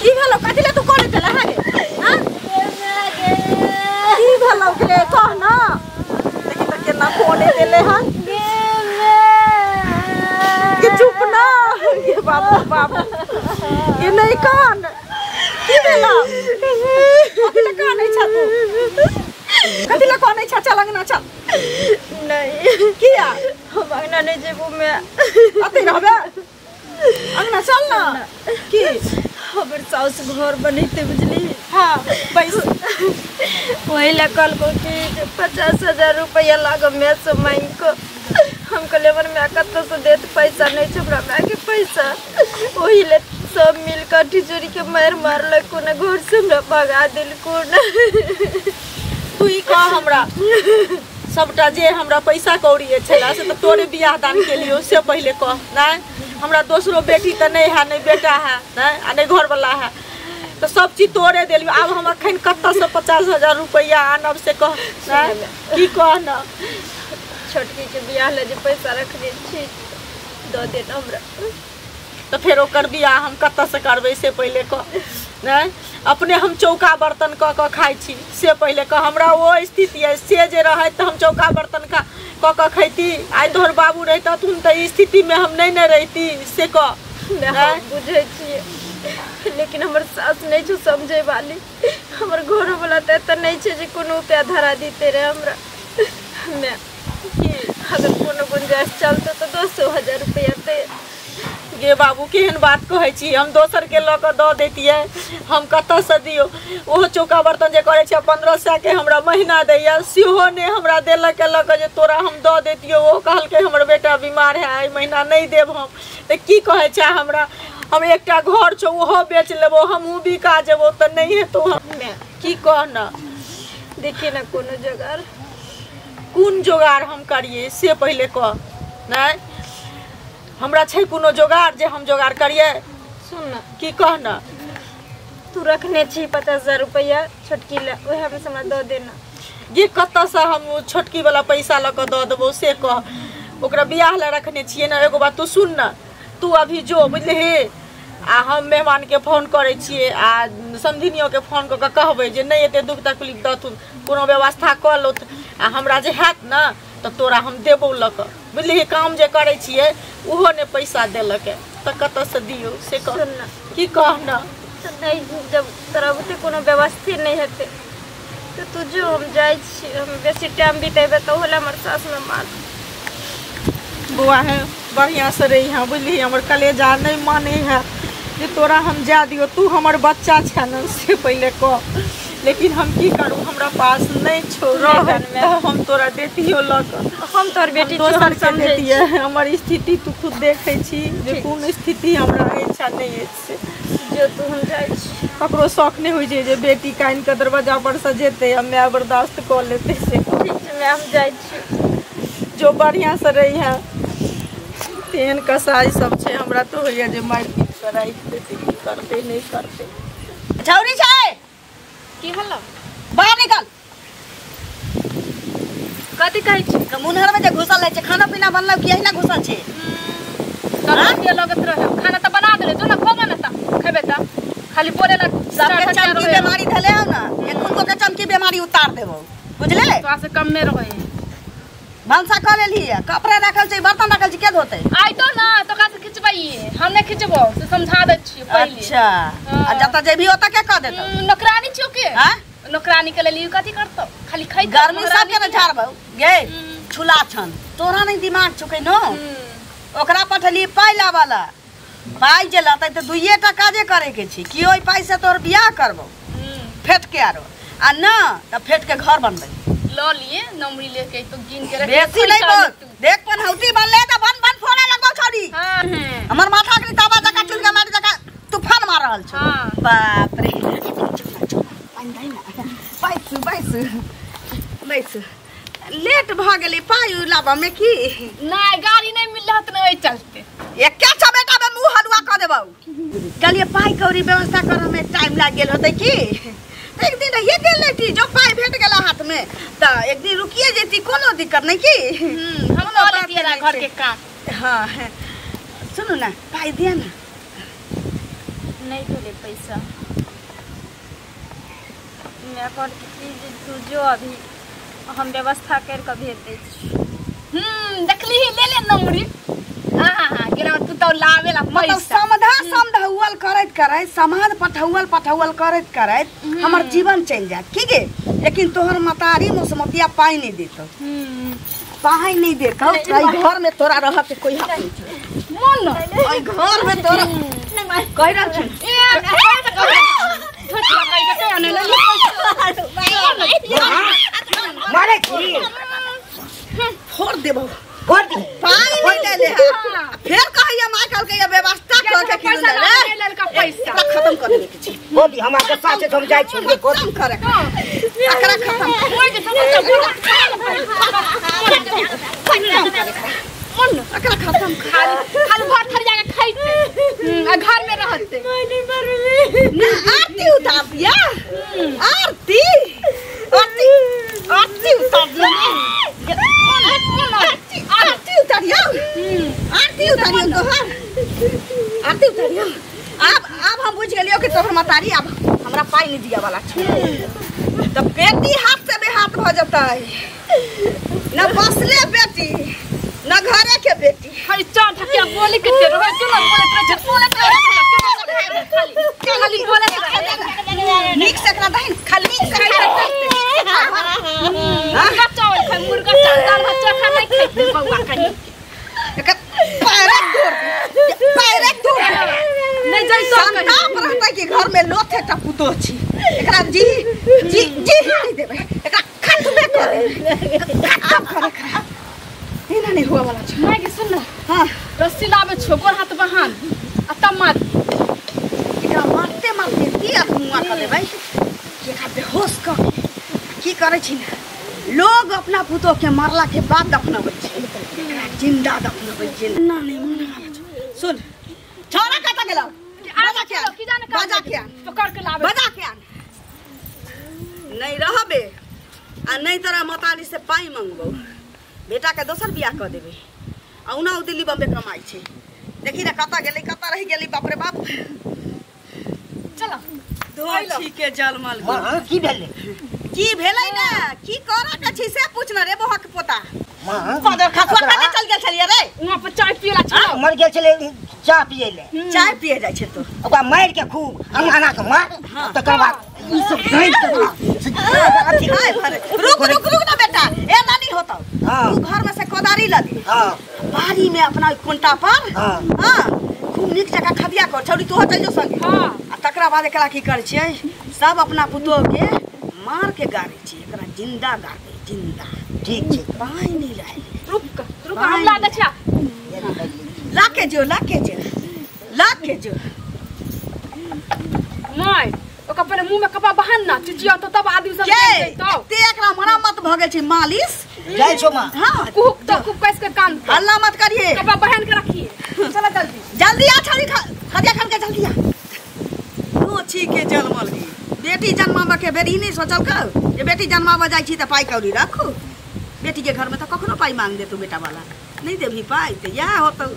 की भेलो कथि ले तू कोने चला है हां की भेलो के कह ना देखि त केना कोने देले हन के चुप ना ये बाबू बाबू ये नहीं कान की भेलो कथि ले कानै छ तू कथि ले कानै छ चल अंगना चल नहीं किया हम अंगना नहीं जेबू मैं अते रहबे अंगना चल ना की हमर साउस घर बनेते बुझली हां बैस वही ला कहलको कि 50,000 रुपया लागो मैं से मांग को हम कहलिए हमर my कतौ से देत पैसा नहीं छै हमरा my के पैसा वही ले सब मिल कर टिचोरी के मार मारलक कोना घर से हमरा भगा देलको ना तू ई कह हमरा सबटा जे हमरा पैसा कौड़ी छला से त तोरे बियाह दान के लियो से पहिले कह नहीं हमरा दोसरो बेटी त नहीं है नहीं बेटा है नहीं आ नहीं घर वाला है तो सब चीज तोरे देलियो आब हम अखन कतऽ से 50,000 रुपया आनब से कह नहीं की कह ना छोटकी के बियाह ले जे पैसा रखने छी दऽ देना हमरा तो फेर ओकर बियाह हम कतऽ से करबै से पहिले कह नहीं अपने हम चौका बर्तन कऽ कऽ खाइ छी से पहिले कह हमरा ओ स्थिति है से जे रहै तऽ हम चौका बर्तन खा कऽ कऽ खैती आइ तोहर बाबू रहितथुन तऽ ई स्थितिमे हम नहि ने रहिती से कह हम बुझै छियै लेकिन हमर सास नहीं छौ समझै वाली हमर घरोवाला तऽ एतऽ नहीं छै जे कोनो उपाय धरा दिते रहे हमरा मैं अगर कोनो गुंजाइश चलतै तऽ 200,000 रुपया दे गे बाबू केहन बात कहै छी हम दोसर के लऽ कऽ दऽ दैतियै हम कतऽ से दियौ ओहो चौका बर्तन जे करै छै 1500 के हमरा महीना दैया सेहो नहि हमरा देलक लऽ कऽ जे तोरा हम दऽ दैतियौ ओहो कहलकै हमर बेटा बीमार है एहि महीना नहि देब हम तऽ की कहै छै हमरा हम एकटा घर छौ ओहो बेच लेबो हमहूँ बिका जेबो तऽ नहि हेतौ की कह ना देखिए ना कोनो जोगाड़ कोन जोगाड़ हम करियै से पहिले कह नहीं हमरा छै कोनो जोगाड़ जे हम जोगाड़ करियै सुन ना की कह ना तू रखने छी 50,000 रुपया छोटकी ले ओएह में से हमरा दऽ देना जे कतऽ से हम छोटकी वाला पैसा लऽ कऽ दऽ देबो से कह ओकरा बियाह लए रखने छियै ना एगो बात तू सुन ना तू अभी जो बुझलिही आ हम मेहमान के फोन करै छियै आ समधिनियो के फोन कऽ कऽ कहबै जे नहि एते दुख तकलीफ दथुन कोनो व्यवस्था कऽ लौथ आ हमरा जे हैत ना तऽ तोरा हम देबौ लऽ कऽ बुझलिही काम जे करै छियै ओहो ने पैसा देलक तऽ कतऽ से दियौ से कह की कह ना तऽ नहीं जब तोरा बुते कोनो व्यवस्थे नहीं हेतै तऽ तू जो हम जाइ छी हम बेसी टाइम बितेबै तऽ ओहो लए हमर सासमे मार बौआ है बढ़िआँ से रही है बुझलिही हमर कलेजा नहीं माने है जे तोरा हम जा दियौ तू हमर बच्चा छै ने से पहिले कह लेकिन हम की करू हमरा पास नहीं छौ रह हम तोरा देतियो लऽ कऽ हम तोहर बेटी दोसर के देतियै हमर स्थिति तू खुद देखै छी जे कोन स्थिति हमरा अछि आ नहि अछि जो तू हम जाइ छी ककरो शौक नहि होइ छै जे बेटी कानि कऽ दरवाजा पर से जेतै आ माय बर्दाश्त कऽ लेतै से ठीक छै माय हम जाइ छी जो बढ़िआँ से रही है तेहन कसाई सब छै हमरा तऽ होइया जे मारि पीट कऽ राखि देतै की करतै नहि करतै छौरी छै की भेलो बाहर निकल कथी कहै छी मुनहर में जे घुसल रहै छै खाना पीना बनलौ कि एहिना घुसल छै तब लगत रहे खाना तऽ बना देले जो ना खोबा ना तऽ खेबे तऽ खाली बोले ला सबके चमकी बीमारी धले हो ना एखन को के चमकी बीमारी उतार देबो बुझले तो से कम में रहे भनसा कऽ लेलही कपड़ा राखल छै बर्तन राखल छै के धोतै आइ तो ना तो का से खिचबैये हम नहीं खिचबो से समझा दै छियो पहिले अच्छा आ जतऽ जेबही ओतऽ के कह देतौ नौकरानी छियो के हां नौकरानी के लेली कथी करतौ खाली खाइ गर्मी सब के न झाड़बौ गे छुला छन तोरा नहीं दिमाग छौ नो ओकरा पठली पाइ लाबला पाइ जे लतै तऽ दुइये टा काजे करे के छै कि ओहि पाइ से तोहर बियाह करबौ फेट के आरो आ ना तऽ फेट के घर बनबै ल लिए नमरी लेके तो गिन के रख बेसी नहीं बोल देख पनहौती बनले त बन बन फोड़ा लगबौ छौरी हां हमर माथा के तावा जका चुल के मार जका तूफान मार रहल छौ हां बाप रे पानि दही ना बैसु बैसु बैसु लेट भ गेलै पाइ लाबऽ में की नहीं गाड़ी नहीं मिल रहत न ओइ चलते एके चमेटा में मुंह हलुआ क देबौ कहलिए पाइ कौड़ी व्यवस्था करऽ में टाइम लाग गेल होतै की एक दिन रहिए गेल रही जो पाइ भेट गेला हाथ में त एक दिन रुकिए जेती कोनो दिक्कत नहीं की हम कऽ लेतियै घर के काम हाँ सुनू ना पाइ दिया ना नहीं भेलै पैसा। मैं कहल कि तू जो अभी हम व्यवस्था कर के भेज दै छी। देखली ले ले नमरी। हां हां गेला तू तो लावेला पैसा। समधा समधौल करैत करैत समाध पठौल पठौल करैत करैत हमर जीवन चलि जात की गे। लेकिन तोहर मतारी मुसमतिया पाई नहीं देतो। पाई नहीं देतो। एई घर में तोरा रह के कोई हक नहीं छै। मन एई घर में तोरा कहि रहल छै। ए झटका कहि के आने ले पैसा मारे छी फोड़ देबो। फोड़ दे पानी नहीं ले ले। फिर कहैया मां कहल के व्यवस्था कर के पैसा ले ललका पैसा खत्म कर देबे के छै। बोली हम के साथे हम जाय छी खत्म करे एकरा खत्म ओइ के सब मन एकरा खत्म खाली खाली घर थर जाके खाइते आ घर में रहते। नहीं मरली ना आरती उतार दिया। आरती आरती आरती उतार दिया। आरती उतारियो। आरती उतारियो तोहर। आरती उतारियो। अब अब हम बुझ गेलियो कि तोहर मतारी अब हमरा पाई नहीं दिया वाला छै। त बेटी हाथ से बेहाथ भ जतै। न बसले बेटी न घरे के बेटी। खाली चार ठकिया बोली के ते रहे केना बोलत रहे बोलत रहे खाली खाली बोलत रहे नीक से एकरा दहिन खाली मुर्गा चावल खाई मुर्गा चावल दाल भात चोखा नहीं खाइते बौआ कहीं एकर पैरे तोड़ पैरे तोड़ नहीं जाई तो संताप रहतै कि घर में लोथ एकटा पुतोह छी। एकरा जी जी जी नहीं देबै। एकरा खत्मे कर देबै। खत्म कर एकरा। एना नहीं हुआ वाला छै। माय के सुन ना। हां रस्सी लाबे छो गोर हाथ बहान आ तब मार एकरा मारते मारते ती मुआ कर देबै। एकरा बेहोश कर की करै छी ने लोग अपना पुतोह के मारला के बाद दफनाबै छै। एकरा जिंदा दफनाबै छै। ना नहीं माने वाला छै। सुन छोरा कत गेलौ बजा के की जाने बजा के पकड़ के लाबे बजा के नहीं रहबे आ नहीं तोरा मतारी से पाई मंगबौ। बेटा के दोसर बियाह कर देबे। आ उना उ दिल्ली बम्बे कमाई छै। देखी ना कत गेलै कत रहि गेलै बाप रे बाप। चलो दो छी के जलमल हां की भेलै की भेलै ना की करऽ के छै से पूछ न रे बौआ के पोता। मां पदर खसुआ कने चल गेल छलियै रे वहां पर चाय पियला छलो मर गेल छलै चाय पियै ले चाय पिए जाइ छै तो ओकरा मारि के खूब अंगाना के मार तकर बाद ई सब गाइड के रुक रुक रुक ना बेटा ए नानी होतौ तू घर में से कोदारी ल दे। हां बाड़ी में अपना कोंटा पर हां खूब नीक जगह खदिया कर छौड़ी तोह चल जो संगे। हां आ तकरा बाद एकरा की कर छियै सब अपना पुतोह के मार के गारै छी। एकरा जिंदा गारै जिंदा ठीक छै पाई नहीं लाए। रुक रुक हम ला दै छिया लाके जो लाके जो लाके जो my ओका पहिले मुंह में कपड़ा बहान ना चिचिया तो तब आदमी सब के ते एकरा मरम्मत भ गेल छै मालिश जाइ छौ मां। हां कुक तो खूब कस के काम हल्ला मत करिए कपड़ा बहन के रखिए। चला जल्दी जल्दी आ छौड़ी खदिया खन के जल्दी आ। छी के जन्मल गी बेटी जन्माबऽ के बेर ई नहीं सोचल कर जे बेटी जन्माबऽ जाइ छी त पाई कौड़ी राखू। बेटी के घर में त कखनो पाई मांग देतौ बेटा वाला नहीं देबही पाई त इएह होतौ।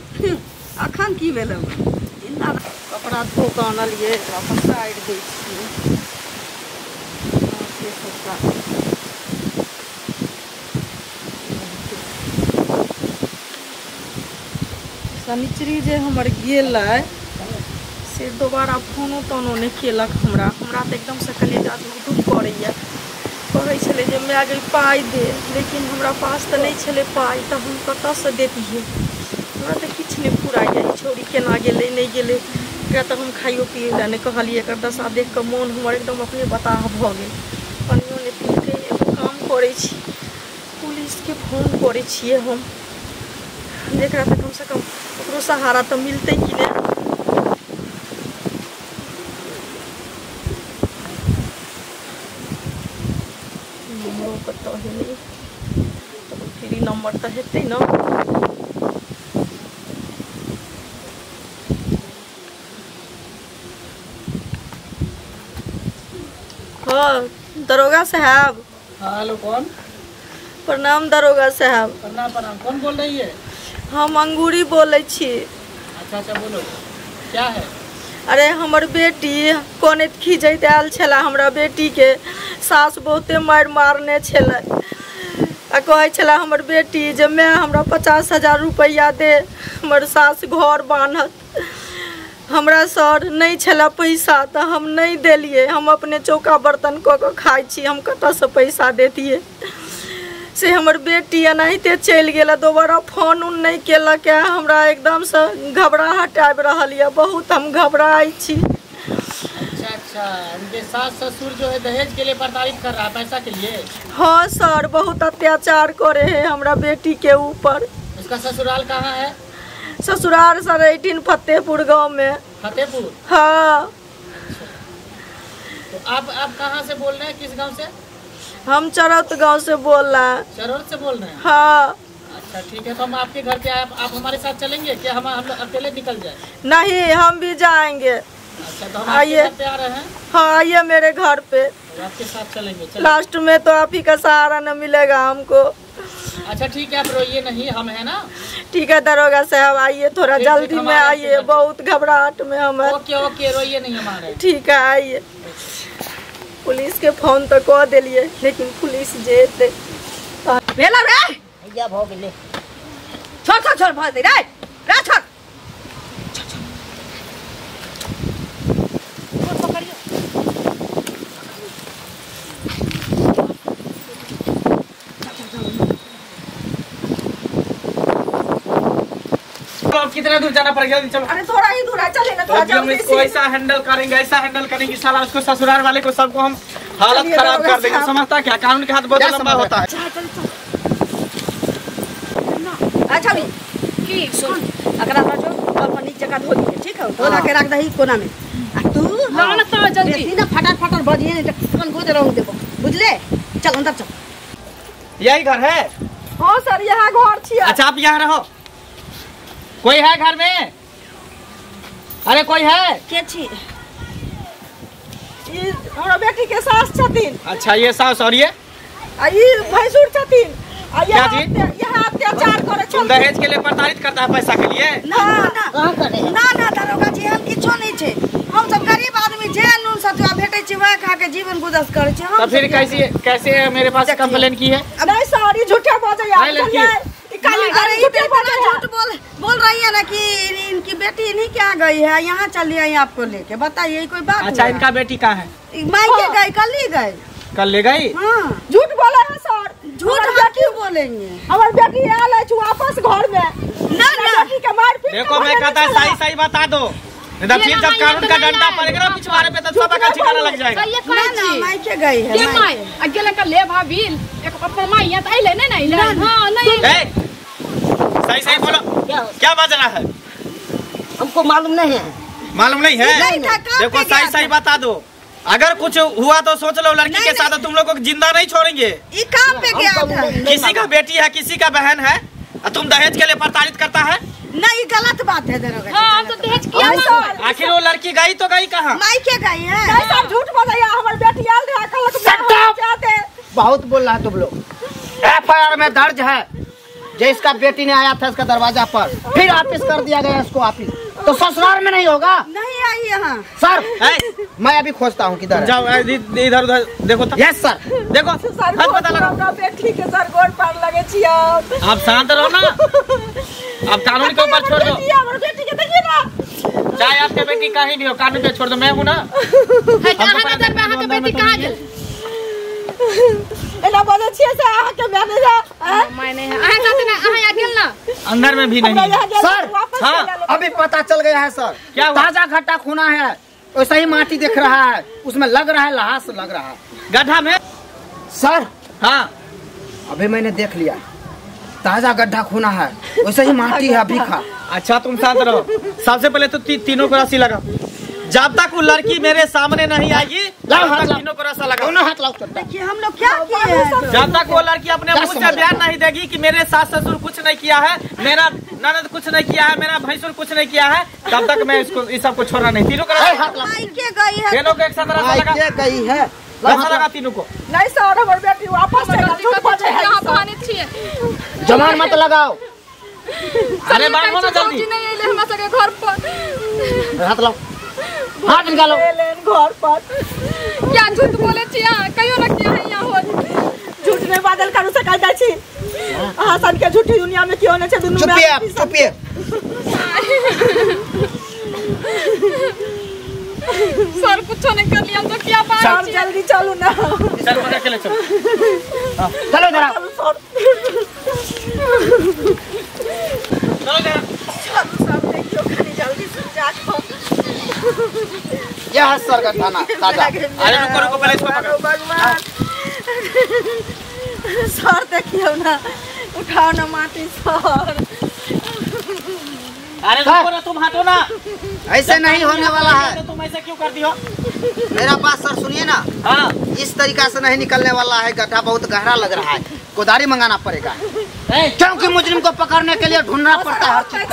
अखन की भेलौ जिंदा कपड़ा धो के आनलियै एकरा पसारि दै छियै। शनिचरी जे हमर गेलै से दोबारा फोनो तोनो नहि केलक हमरा। हमरा तऽ एकदमसँ कलेजा धुक धुक करैए। कहै छलै जे माय गै पाइ दे लेकिन हमरा पास तऽ नहि छलै पाइ तऽ हम कतऽसँ देतियै। हमरा तऽ किछु नहि फुराइए ई छौड़ी केना गेलै नहि गेलै। एकरा तऽ हम खाइयो पियै लए नहि कहलियै। एकर दशा देख कऽ मोन हमर एकदम अपने बताह भऽ गेल। पानियो नहि पीलकै। एगो काम करै छी पुलिसके फोन करै छियै हम जेकरा तऽ कमसँ कम ओकरो सहारा तऽ मिलतै कि नहि। नम्बरो कतऽ हेलै तऽ फ्री नम्बर तऽ हेतै ने। हाँ दरोगा साहब। हाँ हेलो कौन? प्रणाम दरोगा साहब। प्रणाम प्रणाम। कौन बोल रही है? हम अंगूरी बोलै छी। अच्छा अच्छा बोलो क्या है? अरे हमर बेटी कनैत खींचैत आयल छला। हमरा बेटी के सास बहुते मारि मारने छलै आ कहै छला हमर बेटी जे माय हमरा 50,000 रुपैआ दे, हमर सास घर बान्हत। हमरा सर नहीं छला पैसा तो हम नहीं देलिए। हम अपने चौका बर्तन कऽ के खाइ छी, हम कतऽसँ पैसा देतियै। से हमर बेटी एनाहिते चलि गेल, दोबारा फोन उन नहीं केलक। हमरा एकदमसँ घबराहट आबि रहल यऽ, बहुत हम घबराइ छी। अच्छा अच्छा, उनके सास ससुर जो है दहेज के लिए प्रताड़ित कर रहा है, पैसा के लिए? हाँ सर, बहुत अत्याचार करे है हमरा बेटी के ऊपर। उसका ससुराल कहाँ है? ससुराल सर 18 फतेहपुर गांव में। फतेहपुर? हाँ। तो आप कहाँ से बोल रहे हैं, किस गांव से? हम चरौत गांव से बोल रहे हैं। चरौत से बोल रहे हैं? हाँ। अच्छा ठीक है, तो हम आपके घर पे आए, आप हमारे साथ चलेंगे क्या? हम लोग अकेले निकल जाए? नहीं, हम भी जाएंगे। अच्छा, तो हम आइए पे आ रहे हैं। हाँ आइए मेरे घर पे, तो आपके साथ चलेंगे। लास्ट में तो आप ही का सहारा न मिलेगा हमको। अच्छा ठीक है, आप रोइए नहीं, हम है ना। ठीक है दरोगा साहब, आइए थोड़ा जल्दी में आइए, बहुत घबराहट में हम हैं। ओके ओके, रोइए नहीं हमारे। ठीक है आइए। पुलिस के फोन तो कह दिलिए, लेकिन पुलिस जेते भेला रे भैया भ गेलै। छोड़ छोड़ छोड़ भ गेलै रे रे छोड़। पकड़ियो। अब कितना दूर जाना पड़ेगा? चलो। अरे थोड़ा ही दूर है, चले ना थोड़ा। हम इसको ऐसा हैंडल करेंगे, ऐसा हैंडल करेंगे साला उसको ससुराल वाले को सबको हम हालत खराब कर देंगे। समझता क्या, कानून के हाथ बहुत लंबा होता है। अच्छा भी की सुन, अकरा जो अपन नीक जगह धो दिए, ठीक है? धोला के रख दही कोना में। आ तू ना ना तो जल्दी सीधा फटाफट फटाफट बजिए, नहीं तो कन गोद रंग देबो, बुझले? चल अंदर चल। यही घर है? हां सर, यहां घर छियै। अच्छा आप यहां रहो। कोई है घर में? अरे कोई है? के छी? ई हमरा बेटी के सास छथिन। अच्छा ये सास और ये भैंसुर छथिन। यहाँ अत्याचार करे छथिन, दहेज के लिए प्रताड़ित करता है पैसा के लिए। ना ना ना ना दरोगा जी, हम किछो नहीं छे, हम सब गरीब आदमी छे, नून सतुआ भेटै छी वएह खा के जीवन गुजर करै छी। तो फिर कैसे कैसे मेरे पास कंप्लेन की है? नहीं सर, ई झूठा बाजै है। अरे झूठ बोल रही है ना कि इनकी बेटी इन्हीं के यहाँ गई है, यहाँ चली आई आपको लेके। बताइए कोई बात? अच्छा इनका बेटी कहाँ है? मायके गई, कल ही गई। कल ले गई? हाँ। झूठ बोले है सर। झूठ हम क्यों बोलेंगे? हमारी बेटी आयल है वापस घर में। ना ना बेटी के मार पीट। देखो मैं कहता है सही सही बता दो, नहीं तो फिर जब कानून का डंडा पड़ेगा ना पिछवाड़े पे तो सब का ठिकाना लग जाएगा। ना ना मायके गई है। के my अकेले का ले भाभी एक अपन my यहाँ त आइले नै ना। हां नहीं, सही सही बोलो, क्या बाज रहा है? हमको मालूम नहीं है। मालूम नहीं है? नहीं था, देखो सही सही बता दो, अगर कुछ हुआ तो सोच लो लड़की के साथ तुम लोग को जिंदा नहीं छोड़ेंगे। ये काम पे गया था। किसी का बेटी है, किसी का बहन है, और तुम दहेज के लिए प्रताड़ित करता है। नहीं गलत बात है दरोगा। हाँ, तो दहेज किया। आखिर वो लड़की गई तो गई कहाँ? मायके गई है। झूठ बोल, हमारी बेटी आयल रहे। बहुत बोल रहा है तुम लोग। एफआईआर में दर्ज है जो इसका बेटी ने आया था इसका दरवाजा पर, फिर ऑफिस कर दिया गया इसको। ऑफिस तो ससुराल में नहीं होगा। नहीं आई यहाँ सर। मैं अभी खोजता हूँ किधर। जाओ इधर उधर देखो। यस सर, देखो सर, पता लगा बेटी के सर गोड़ पर लगे छी। आप शांत रहो ना, आप कानून के ऊपर छोड़ दो। बेटी के देखिए ना, चाहे आपके बेटी कहीं भी हो, कानून पे छोड़ दो, मैं हूँ ना। बेटी कहाँ गेल? एना बजै छियै से अहाँके मैनेजर मायने है। अहाँ कहते ना अहाँ यहाँ गेल ना, अंदर में भी नहीं सर। हाँ, अभी पता चल गया है सर। क्या ताजा घट्टा खूना है, वैसा ही माटी दिख रहा है, उसमें लग रहा है लहास लग रहा है गड्ढा में सर। हाँ अभी मैंने देख लिया, ताजा गड्ढा खूना है, वैसा ही माटी है अभी खा। अच्छा तुम शांत रहो, सबसे पहले तो तीनों को रस्सी लगा। जब तक वो लड़की मेरे सामने नहीं आएगी तीनों को रस्सा लगा। दोनों हाथ लाओ। देखिए हम लोग क्या किए हैं। जब तक वो लड़की अपने मुंह से बयान नहीं देगी कि मेरे सास ससुर कुछ नहीं किया है, मेरा ननद कुछ नहीं किया है, मेरा भैंसुर कुछ नहीं किया है, तब तक मैं इसको इस सबको छोड़ना नहीं। तीनों को तीनों को एक साथ रस्सा लगा गई है, रस्सा लगा तीनों को। नहीं सर, हमर बेटी वापस जमान मत लगाओ। अरे बात हो ना जल्दी। नहीं आइले हमरा सबके घर पर। हाथ लाओ। हाथ निकालो घर पर। क्या झूठ बोले छी अहाँ? कहियो ना किया है यहाँ हो झूठ नहीं बादल करू से कह जाइ छी। अहाँ सन के झूठी दुनिया में क्यों नहीं छै दुनू में। चुपिए चुपिए। सर कुछ नहीं कर लिया तो क्या बात सर जल्दी चलू ना। चल पकड़ के ले चलो। चलो जरा चलो जरा चलू सब देखियो कनी जल्दी से जाओ। यह है सर का थाना ताजा। अरे रुको रुको पहले इसको पकड़ो। भगवान सर देखियो ना उठाओ ना माटी सर। अरे रुको ना तुम हटो ना, ऐसे नहीं होने वाला है। तो तुम ऐसे क्यों कर दियो? मेरा बात सर सुनिए ना। हाँ। इस तरीका से नहीं निकलने वाला है, गड्ढा बहुत गहरा लग रहा है, कोदारी मंगाना पड़ेगा क्योंकि मुजरिम को पकड़ने के लिए ढूंढना पड़ता है हर चीज।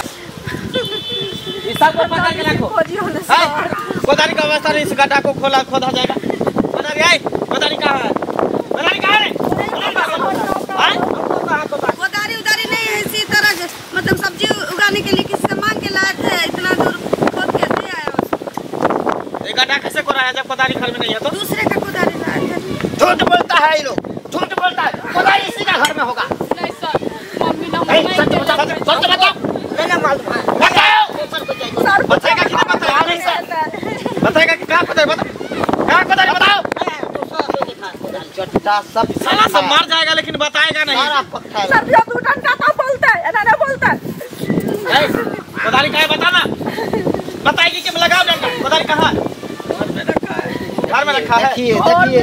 कोदारी का व्यवस्था नहीं, इस गड्ढा को खोला खोदा जाएगा। कोदारी आई, कोदारी कहाँ है? कोदारी कहाँ है? कोदारी उदारी नहीं है, इसी तरह मतलब सब्जी उगाने के लिए किसी से मांग के लाए थे, इतना दूर खोद के दे आया। ये गड्ढा कैसे खोदा है जब कोदारी घर में नहीं है? तो दूसरे का कोदारी लाए थे। झूठ बोलता है ये लोग, झूठ बोलता है। कोदारी इसी का घर में होगा। नहीं सर, मम्मी ना सच बताओ, सच बताओ। मैंने मालूम है। बताओ। सर बताएगा कि नहीं बताएगा? बताएगा कि कहाँ कोदारी? बताओ कहाँ कोदारी? बताओ। चट्टा सब साला सब मार जाएगा लेकिन बताएगा नहीं। सारा पक्का है। सर जो तू डंडा तो बोलता है ना ना बोलता है। कोदारी कहाँ है बताना? बताएगी कि लगाओ डंडा। कोदारी कहाँ? घर में रखा है। देखिए देखिए।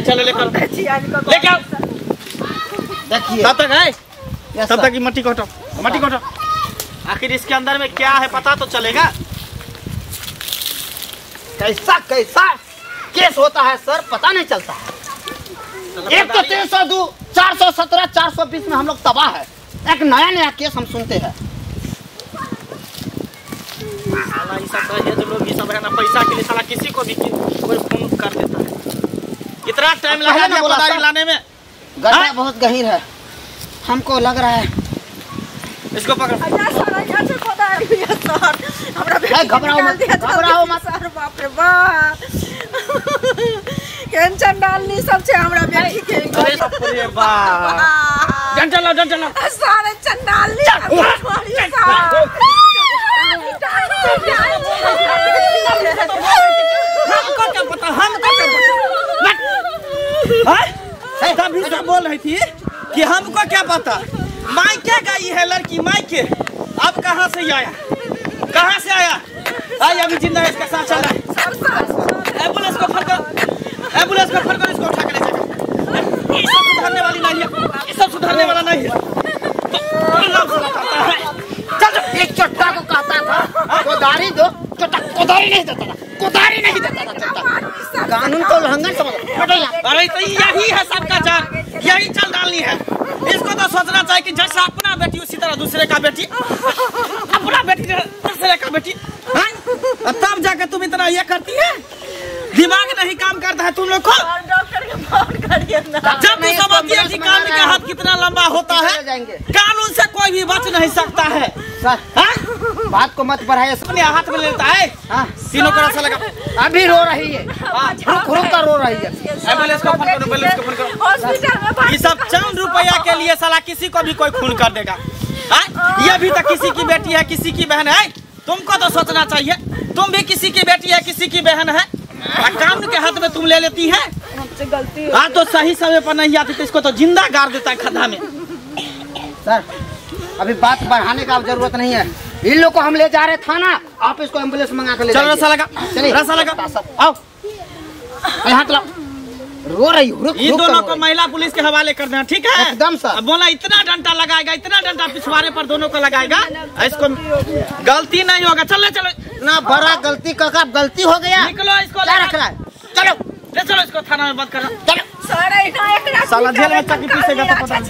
चलो लेकर लेके आओ। देखिए तब तक है, तब तक मट्टी को हटाओ, मट्टी को हटाओ। आखिर इसके अंदर में क्या है पता तो चलेगा। कैसा कैसा केस होता है सर पता नहीं चलता है। एक तो 302, 417, 420 में हम लोग तबाह है। एक नया नया केस हम सुनते हैं। साला ये सब है जो लोग ये सब है ना पैसा के लिए साला किसी को भी कोई फोन कर देता है। इतना टाइम लगा दिया कोदारी लाने में। गड्ढा बहुत गहीर है, हमको लग रहा है। इसको पकड़ो। घबराओ मत, घबराओ मत। सर बाप रे बाप टेंशन डालनी सब छे हमरा बेटी के। अरे बाप रे बाप, डंडा लाओ, डंडा लाओ। सारे चंडालनी हमको क्या पता, हमको क्या पता? तभी तो बोल रही थी कि हमको क्या पता। मायके गई है लड़की, मायके। अब कहाँ से आया, कहाँ से आया? आई अभी जिंदा है, इसका साथ चल रहा है। एम्बुलेंस को फोन कर, एम्बुलेंस को फोन कर, इसको उठा के ले जाओ। ये सब सुधरने वाली नहीं है, ये सब सुधरने वाला नहीं है। चल एक चट्टा को कहता था कोदारी दो, चट्टा कोदारी नहीं देता था, कोदारी नहीं देता था चट्टा। कानून को उल्लंघन समझ। अरे तो यही है सबका जान, यही चल डालनी है। इसको तो सोचना चाहिए कि जैसा अपना बेटी उसी तरह दूसरे का बेटी, अपना बेटी दूसरे का बेटी, तब जाके तुम इतना ये करती है। दिमाग नहीं काम करता है तुम लोग को। डॉक्टर के फोन करिए ना। जब भी समझती है कि कानून के हाथ कितना लंबा होता है, कानून से कोई भी बच नहीं सकता है। सर बात को मत बढ़ाइए, अपने हाथ में लेता है। तीनों को रस्सा लगा। अभी रो रही है, रुक रुक कर रो रही है। एम्बुलेंस को फोन करो, एम्बुलेंस को फोन करो। ये सब चंद रुपया के लिए साला किसी को भी कोई खून कर देगा। ये भी तो किसी की बेटी है, किसी की बहन है। तुमको तो सोचना चाहिए, तुम भी किसी की बेटी है, किसी की बहन है। कानून के हाथ में तुम ले लेती है। गलती हाँ तो सही समय पर नहीं आती तो इसको तो जिंदा गाड़ देता है खड्डा में। सर अभी बात बढ़ाने का जरूरत नहीं है। इन लोग को हम ले जा रहे थाना, आप इसको एम्बुलेंस मंगा के ले चलो। रस्सा लगा, रस्सा लगा, आओ हाथ लाओ। रो रही हो, इन दोनों को महिला पुलिस के हवाले कर देना, ठीक है? एकदम सर। बोला इतना डंडा लगाएगा, इतना डंडा पिछवाड़े पर दोनों को लगाएगा, इसको गलती नहीं होगा। चलो चलो ना बड़ा गलती का गलती हो गया, निकलो इसको रख रहा है। चलो ले चलो इसको थाना में बंद करो। चलो साला जेल में चक्की पीसेगा तो पता नहीं।